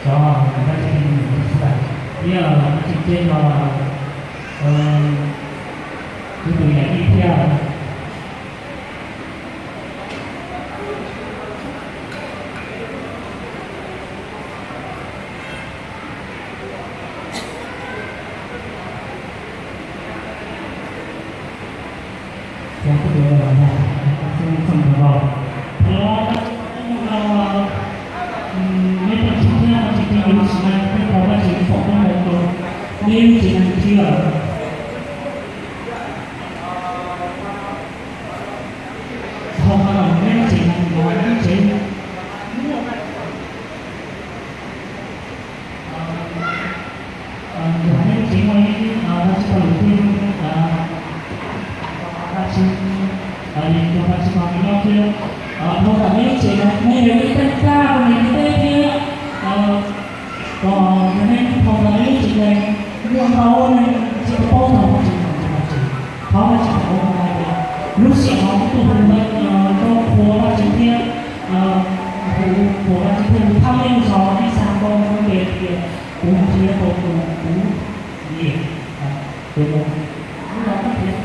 Cov Dab Tsi Tij, ib, Dab Tsi Tij no, tus yam ib thiab. Thaum no, neb poj ntxoog thiab poj ntxoog thiab, yus tsis hais peb pog Vajtswv foom koob hmoov rau neb lub tsev neeg thiab. Thaum no neb lub tsev neeg, neb lub tsev, neb lub tsev muaj ib, Vajtswv paj lug thiab, Vajtswv, cov Vajtswv poj niam nyob thiab. Dhau ntawm neb lub tsev neeg, neb yog ib tug tag rau ntiaj teb thiab. Kom neb dhau ntawm neb lub tsev neeg muaj ntau neeg tsis tau paub txog Vajtswv, thov Vajtswv foom koob hmoov hais tias lub sij hawm no kuv tuaj hu, rau qhuas Vajtswv thiab, hu qhuas Vajtswv thiab hu thab neb lub zog ib txha nkaus npe tias kuv nrhiav tau tus kuv nyiam. Tus no, lub no kuv nrhiav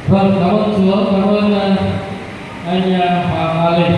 Vâng, cảm ơn Chúa, cảm ơn, à, anh, à, Hoàng Hà Lê.